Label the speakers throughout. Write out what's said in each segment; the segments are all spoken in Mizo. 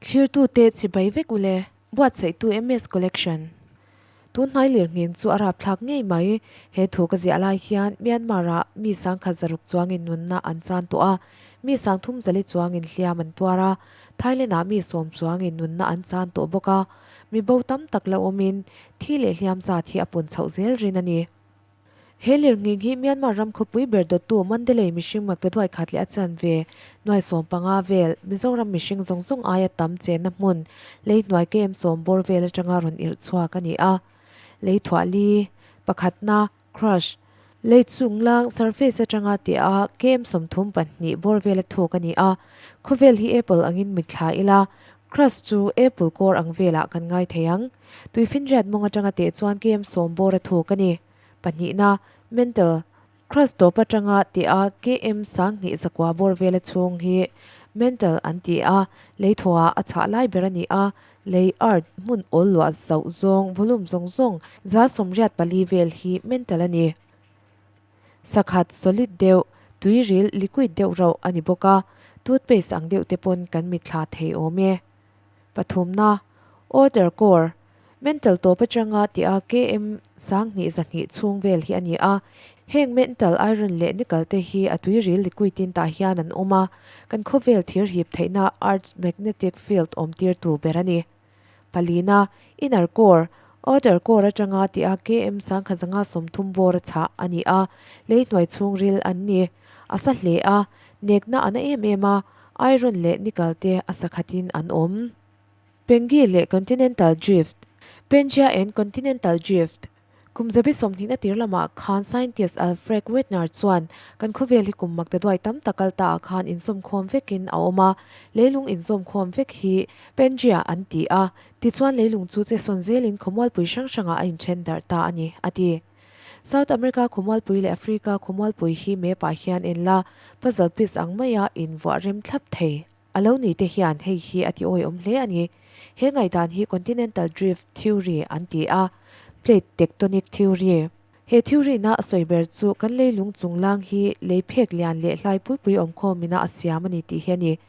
Speaker 1: Thlirtute chibai vek ule, buatsaihtu MS Collection. Tun hnai lirnghing chu a rapthlak ngei mai. He thu ka ziah lai hian Myanmar-ah mi sangkhat zaruk chuangin nunna an chan tawh a, mi sangthum zali chuangin hliam an tuar a, Thailand-ah mi sawm chuangin nunna an chan tawh bawk a, mi bo tam tak la awmin thi leh hliam zat hi a pun chhoh zel rin a ni. He lirnghing hi Myanmar ram khawpui ber dawttu Mandalay mihring maktaduai khat leh a chanve nuai 15 vel Mizoram mihring zawng zawng aia tam chenna hmun lei hnuai KM sawm bawr vel atanga rawn irh chhuak a ni a. Lei thuah li, pakhatna, crush, lei chunglang surface atanga tih a KM 32 bawr vela thuk a ni a. Khawvel hi apple angin mitthla ila, crush chu apple kawr ang velah kan ngai thei ang. Tuifinriat mawng atanga teh chuan KM sawm bawr a thuk a ni. Pahnihna, Mental, Crust tawp atanga teh a KM 2000 zakua bawr vela chhung hi Mental an ti a, lei thawhah a chhah lai ber a ni a, lei, earth, hmun awl luah zauh zawng, volume zawng zawng, 84% vel hi mental a ni. Sakhat, solid, deuh, tuiril, liquid, deuh rauh a ni bawk a, toothpaste ang deuh te pawn kan mitthla thei awm e. Pathumna, Outer Core, Mental tawp atanga tih a KM 2200 chhung vel hi a ni a. Heng mental iron leh nickel te hi a tuiril liquid in tah hian an awm a, kan khawvel thir hip theihna Earth's magnetic field awm tirtu ber a ni. Palina, Inner Core, Outer Core atanga tih a KM 1130 bawr a chhah a ni a, lei hnuai chhungril an ni. A sa hle a, nekna a na em em a, Iron leh nickel te a sakhatin an awm. Pengi leh Continental Drift, Pangea and Continental Drift, Kum zabi sawmhnihna tir lamah khan scientist Alfred Wegener chuan kan khawvel hi kum maktaduai tam tak kal ta ah khan inzawmkhawm vekin a awm a, leilung inzawmkhawm vek hi Pangea an ti a, tichuan leilung chu che sawn zelin khawmualpui hrang hrangah a inthen darh ta a ni, a ti. South America khawmualpui leh Africa khawmualpui hi map ah hian en la, puzzle piece ang maia invuah rem thlap thei a lo ni te hian hei hi a ti awihawm hle a ni. He ngaihdan hi Continental Drift Theory an ti a, Plate Tectonic Theory. He theory na a sawi ber chu kan leilung chunglang hi lei phek lian leh hlai pui pui awmkhawm ina a siam a ni tih hi a ni.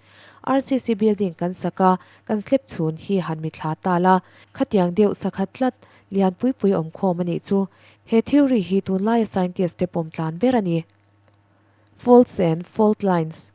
Speaker 1: RCC building kan sak a, kan slab chhun hi han mithla ta la, khatiang deuh sakhat tlat lian pui pui awmkhawm a nih chu. He theory hi tunlaia scientist te pawm tlan ber a ni. Faults and fault lines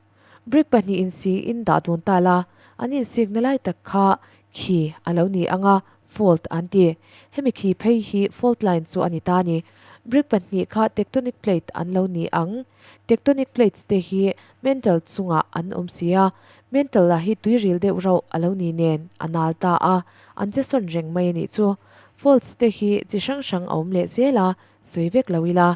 Speaker 1: Brick pahnih insi in dah dun ta la, an insikna lai tak kha khi a lo ni ang a, fault an ti. Hemi khi phei hi fault line chu a ni ta a ni. Brick pahnih kha tectonic plate an lo ni ang. Tectonic plates te hi mantle chungah an awm si a, mantle lah hi tuiril deuh rauh a lo ni nen a nal ta a, an che sawn reng mai a nih chu. Faults te hi chi hrang hrang a awm leh zel a, sawi vek lo ila.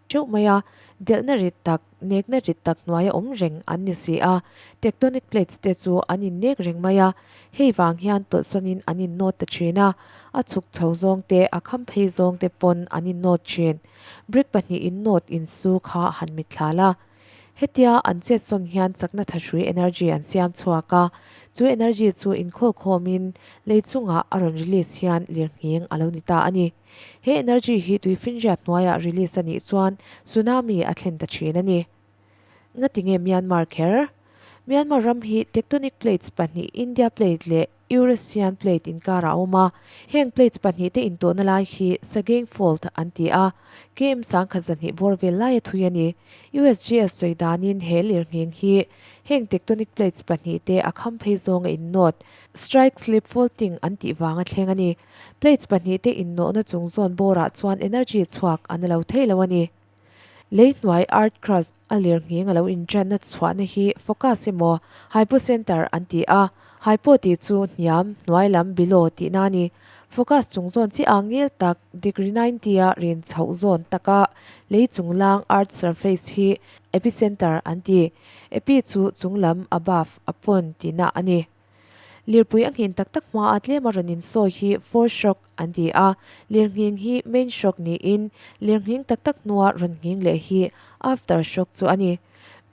Speaker 1: Teuh mai a, delhna rit tak, nekna rit tak hnuaia awm reng an ni si a, tectonic plates te chu an innek reng mai a, hei vang hian tawlhsawnin an innawt ta thin a, a chhuk chho zawng te, a kham phei zawng te pawn an innawt thin. Brick pahnih innawt insu kha han mitthla la. Hetia an chetsawn hian chakna thahrui energy an siam chhuak a, chu energy chu inkhawlkhawmin lei chungah a rawn release hian lirnghing a lo ni ta a ni. He energy hi tuifinriat hnuaiah release a nih chuan tsunami a thlen ta thin a ni. Ngatinge Myanmar kher? Myanmar ram hi tectonic plates pahnih India plate leh Eurasian plate inkarah a awm a, heng plates pahnih te intawhna lai hi Sagaing Fault an ti a, KM 1200 bawr vel laia thui a ni. USGS sawi danin he lirnghing hi heng tectonic plates pahnih te a kham phei zawnga innawt, strike slip faulting an tih vanga thleng a ni. Plates pahnih te innawhna chung zawn bawrah chuan energy chhuak an lo thei lo a ni. Lei hnuai earth crust a lirnghing a lo inṭanna chhuahna hi focus emaw hypocenter an ti a, hypo tih chu hniam, hnuai lam, below tihna a ni. Focus chung zawn chi ang ngil tak degree 90 a rin chhoh zawn taka lei chunglang earth surface hi epicenter an ti. Epi chu chunglam, above, upon tihna a ni. Lirpui a nghin tak tak hmaa tlem a rawn insawi hi foreshock an ti a, lirnghing hi main shock niin lirnghing tak tak hnua rawn nghing leh hi aftershock chu a ni.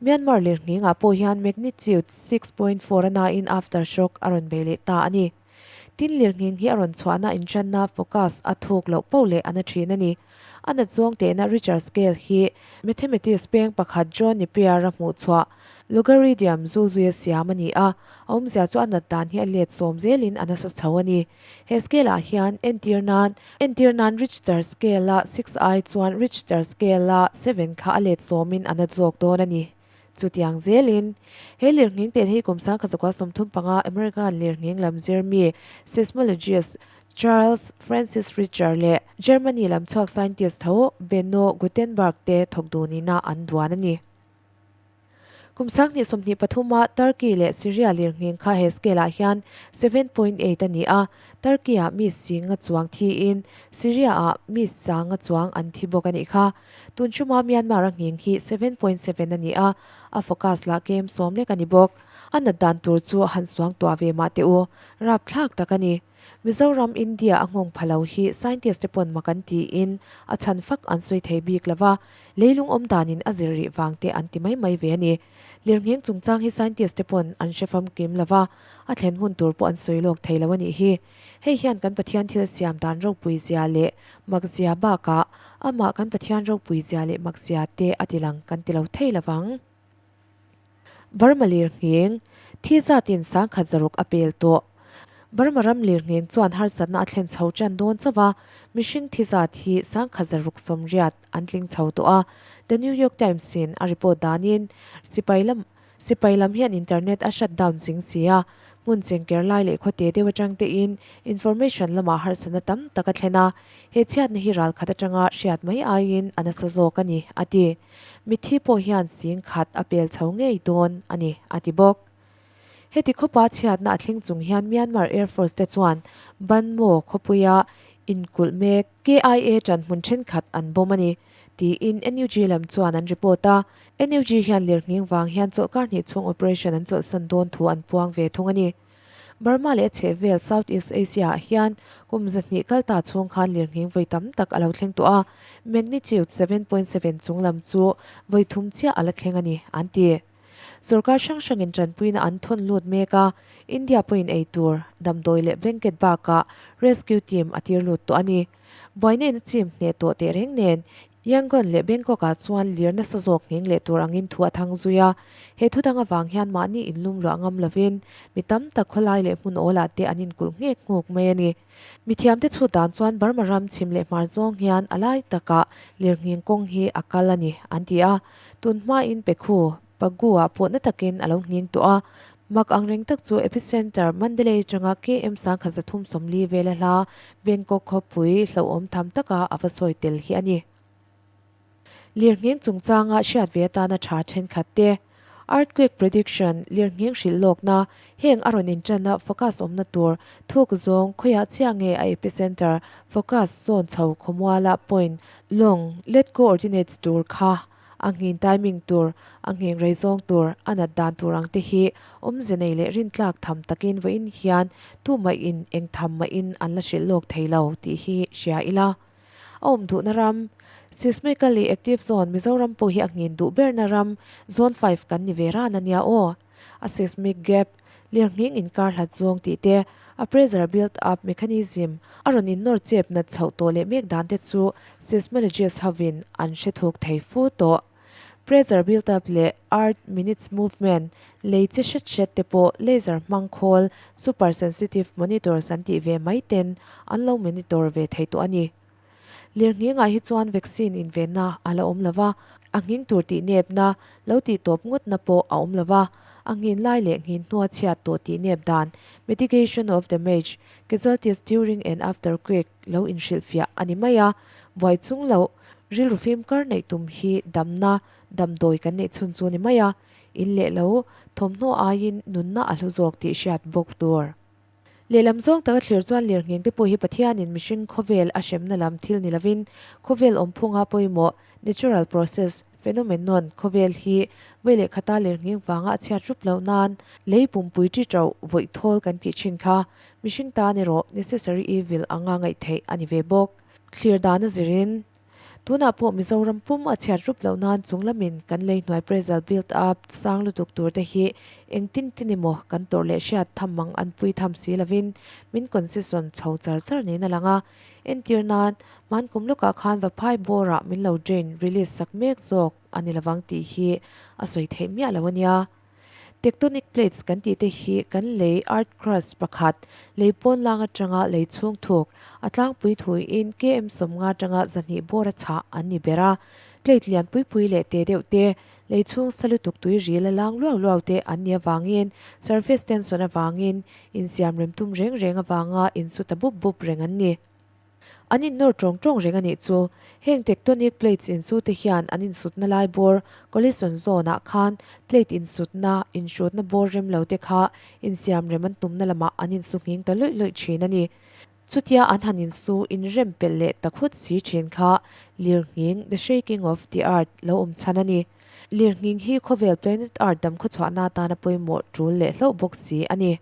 Speaker 1: Myanmar lirnghingah pawh hian magnitude 6.4 a nain aftershock a rawn bei leh ta a ni. Tin, lirnghing hi a rawn chhuahna inṭanna focus a thuk loh poh leh a na ṭhin a ni. A nat zawng tehna Richter scale hi mathematics peng pakhat John Napier-a hmuhchhuah. Logarithm zulzuia siam a ni a, a awmzia chu a nat dan hi a let sawm zelin a nasa chho a ni. He scale ah hian entir nan entir nan Richter scale a 6 ai chuan Richter scale a 7 kha a let sawmin a nat zawk dawn a ni. Chutiang zelin, he lirnghing tel hi kum 1935 American lirnghing lam zirmi seismologist Charles Francis Richter leh Germany lam chhuak scientist tho Benno Gutenberg te thawk dunina an duan a ni. Kum 2023 a Turkey leh Syria lirnghing kha he scale ah hian 7.8 a ni a, Turkey ah mi singa chuang thiin Syria ah mi sanga chuang an thi bawk a nih kha. Tun chuma Myanmar a nghing hi 7.7 a ni a, a focus lah kem sawm lek a ni bawk. A nat dan tur chu han suang tuah ve mah teh u, rapthlak tak a ni. Mizoram India a nghawng pha lo hi scientist te pawn mak an tiin a chhan fak an sawi thei bik lo va, leilung awm danin a zir rih vang te an ti mai mai ve a ni. Lirngheng chungchang hi scientist te pawn an hre famkim lo va, a thlen hun tur pawh an sawi lawk thei lo a nih hi. Hei hian kan Pathian thil siam dan ropui zia leh mak zia bakah amah kan Pathian ropui zia leh mak zia te a ti lang kan ti lo thei lo vang. Burma lirngheng, thi zatin 10,600 a pel tawh. Burma ram lirngheng chuan harsatna a thlen chho tan dawn chauh a, mihring thi zat hi 1680 an tling chho tawh a, The New York Times in a report danin sipai lam Sipai lam hian internet a shut down zing si a, hmun chengker lai leh khawte deuh atang tein information lamah harsatna tam tak a thlen a, he chhiatna hi ral khat atanga hriat mai aiin a nasa zawk a ni, a ti. Mitthi pawh hian sing khat a pel chho ngei dawn a ni, a ti bawk. Heti khawpa chhiatna a thleng chung hian Myanmar Air Force te chuan Banmaw khawpuia inkulh mek KIA ṭan hmun ṭhenkhat an bawm a ni, tiin NUG lam chuan an report a. NUG hian lirnghing vang hian chawlhkar hnih chhung operation an chawlhsan dawn thu an puang ve thung a ni. Burma leh a chhehvel South East Asia ah hian kum 200 kal ta chhung khan lirnghing vawi tam tak a lo thleng tawh a, magnitude 7.7 chung lam chu vawi thum chiah a la thleng a ni, an ti. Sorkar hrang hrangin tanpuina an thawn lut mek a, India pawhin ei tur, damdawi leh blanket bakah rescue team a tir lut tawh a ni. Buaina in a chim hneh tawh teh reng nen, Yangon leh Bangkok ah chuan lir nasa zawk ngheng leh tur angin thu a thang zui a. He thu dang avang hian mahni inlum luah ngam lovin mi tam tak khawlai leh hmun awlah te an inkulh nghek nghuk mai a ni. Mithiamte chhut dan chuan Burma ram chhim leh hmar zawng hian a lai takah lirnghing kawng hi a kal a ni, an ti a. Tun hmain Pekhu, Pagu-ah pawh na takin a lo nghing tawh a. Mak ang reng tak chu Epicenter, Mandalay atanga KM 1340 vela hla Bangkok khawpui hlauhawm tham taka a va sawi tel hi a ni. Lirnghing chungchanga hriat ve atana tha thenkhat te, Earthquake prediction, lirnghing hrilh lawkna, heng a rawn intanna focus awmna tur thuk zawng khawiah chiah nge a epicenter focus zawn chho khawmuala point long let coordinates tur kha a nghin timing tur, a ngheng rei zawng tur, a nat dan tur ang te hi awmze nei leh rintlak tham takin vawiin hian tumah-in eng tham mahin an la hrilh lawk thei lo tih hi hria ila. A awm duhna ram, Seismically active zone, Mizoram pawh hi a nghin duh berna ram, Zone 5 kan ni ve ran a nia aw. A seismic gap, lirnghing inkar hlat zawng tih te, a pressure build up mechanism, a rawn innawr chep nat chhoh tawh leh mek dan te chu seismologists hovin an hre thuk thei fu tawh. Pressure build up leh earth minutes movement, lei chi hret hret te pawh laser hmang khawl, super sensitive monitors an tih ve mai ten an lo monitor ve thei tawh a ni. Lirnghingah hi chuan vaccine invenna a la awm lo va, a nghing tur tih nepna, lo tih tawp ngawtna pawh a awm lo va, a nghin lai leh nghin hnua chhiat tawh tih nep dan, mitigation of damage, casualties during and after quake, lo inhrilhfiah a ni mai a, buai chung loh, rilru fimkar neih tum hi damna, damdawi kan neih chhun chu ni mai a, in leh lo, thawmhnaw aiin nunna a hlu zawk tih hriat bawk tur. Lehlam zawng taka thlir chuan lirnghing te pawh hi Pathianin mihring khawvel a hremna lam thil ni lovin khawvel awmphunga pawimawh, natural process, phenomenon, khawvel hi vawi leh khata lirnghing vanga a chhiat rup loh nan lei pumpui ṭi ṭauh vawih thawl kan tih ṭhin kha mihring tan erawh necessary evil anga ngaih theih a ni ve bawk. Thlir dan a zirin Tunah pawh Mizoram pum a chhiat rup loh nan chung lamin kan lei hnuai pressure build up sang lutuk tur te hi engtin tin emaw kan tawrh leh hriat tham mang an pui tham si lovin min concession chho char char niin a lang a. Entir nan, hmankum lawkah khan Vaphai bawrah min lo drain release sak mek zawk a ni lovang tih hi a sawi theih miah lo a nia. Tectonic plates kan tih te hi kan lei, earth crust, pakhat, lei pawn lang atanga lei chhung thuk, a tlangpui thuiin km 50 atanga 200 bawr a chhah an ni ber a. Plate lian pui pui leh te deuh te, lei chhung sa lutuk tui ril a lang luau luau te an nih avangin surface tension avangin insiam rem tum reng reng avanga insu ta bup bup reng an ni. An innawr tawng tawng reng a nih chu. Heng tectonic plates insu te hian an insutna lai bawr, collision zone, ah khan plate insutna, inhrutna bawr rem lo te kha insiam rem an tumna lamah an insu nghing ta luih luih thin a ni. Chutia an han insu inrem pelh leh ta khut si thin kha lirnghing, the shaking of the earth, lo awm chhan a ni. Lirnghing hi khawvel planet earth dam khawchhuahna atana pawimawh tul leh hlauh bawk si a ni.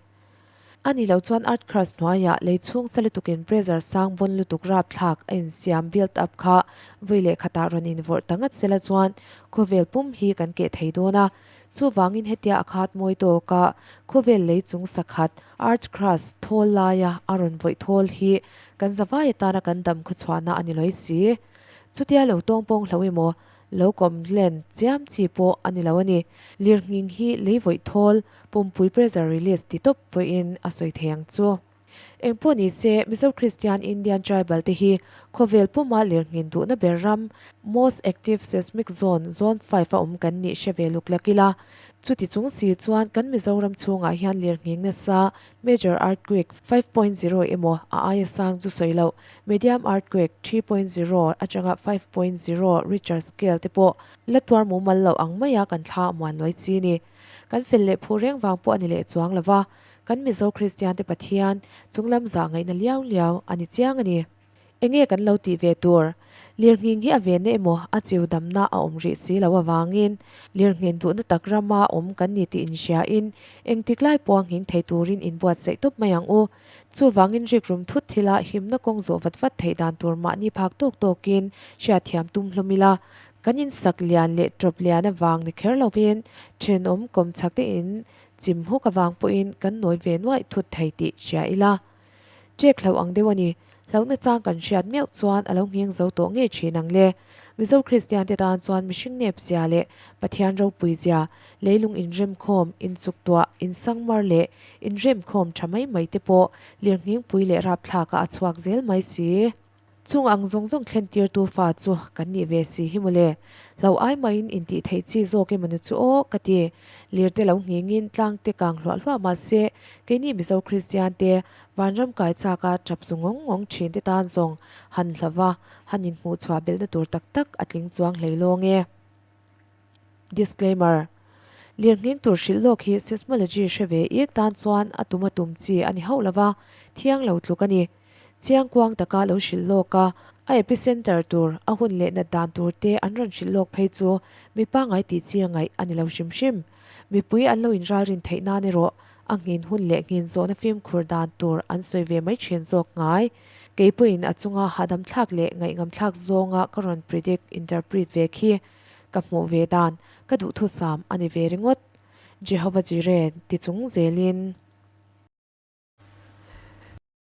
Speaker 1: A nih loh chuan earth crust hnuaiah lei chhung sa lutukin pressure sang bawn lutuk rapthlak a insiam build up kha vawi leh khatah rawn invawrh ta ngat sela chuan khawvel pum hi kan keh thei dawn a. Chuvangin hetia a khat mawi tawka khawvel lei chung sakhat earth crust thawl laia a rawn vawih thawl hi kan zavai atana kan dam khawchhuahna a ni lawi si. Chutia lo tawngpawng hlo emaw Lo kawm len chiam chi pawh a ni lo a ni. Lirnghing hi lei vawih thawl, pumpui pressure release ti tawp pawhin a sawi thei ang chu. Engpawh ni se, Mizo Kristian Indian Tribal te hi khawvel puma lirnghin duhna ber ram, most active seismic zone, zone 5 a awm kan nih hre ve luk lak ila. Chuti chung si chuan kan Mizoram chhungah hian lirnghing nasa Major earthquake 5.0 emaw a aia sang chu sawi loh, medium earthquake 3.0 atanga 5.0 Richter scale te pawh la tuar mumal loh ang maia kan thla a muan luai chi ni. Kan fel leh phuh reng vang pawh a ni leh chuang lo va, kan Mizo Kristian te Pathian chunglam zah ngaihna liau liau a ni chiang a ni. Enge kan lo tih ve tur? Lirnghing hi a venna emaw a chiu damna a awm rih si lo avangin lirnghin duhna tak rama awm kan ni tih inhriain engtik lai pawha nghing thei turin inbuatsaih tawp mai ang u. Chuvangin rikrum thut thila himna kawng zawh vat vat theih dan tur mahni phak tawk tawkin hriatthiam tum hlawm ila. Kan insak lian leh tawp lian avang ni kher lovin thenawm kawmchhak te in chim huk avang pawhin kan nawi ve nuaih thut thei tih hria ila. Ṭek hlauh ang deuh a ni. Hlauhna chang kan hriat meuh chuan a lo ngheng zo tawh ngei ṭhin ang le. Mizo Kristian te tan chuan mihring nep zia leh Pathian ropui zia, leilung inremkhawm, inchuktuah, insangmar leh inremkhawm ṭha mai mai te pawh lirnghingpui leh rapthlakah a chhuak zel mai si. Chung ang zawng zawng thlen tirtu fa chu kan nih ve si hi mawle. Hlo ai mahin intih theih chi zawk emaw ni chu aw ka ti. Lirte lo nghingin tlang te kang hluah hluah mahse keini Mizo Kristian te vanram kai chaka tap zu ngawng ngawng thin te tan zawng han hlava han inhmuh chhuah belhna tur tak tak a tling chuang hlei lawng e. Disclaimer, Lirnghing tur hrilh lawk hi seismology hre ve ik tan chuan a tum a tum chi a ni hauh lova, thiang lo tluk a ni. Chiang kuang taka lo hrilh lawk a, a epicenter tur, a hun leh nat dan tur te an rawn hrilh lawk phei chu mi pangngai tih chi a ngaih a ni lo hrim hrim. Mipui an lo inralrin theih nan erawh a nghin hun leh nghin zawhna fimkhur dan tur an sawi ve mai thin zawk ngai. Kei pawhin a chunga hahdam thlak leh ngaihngam thlak zawnga ka rawn predict, interpret, ve khi ka hmuh ve dan ka duhthusam a ni ve ringawt. Jehovah Jireh ti chung zelin.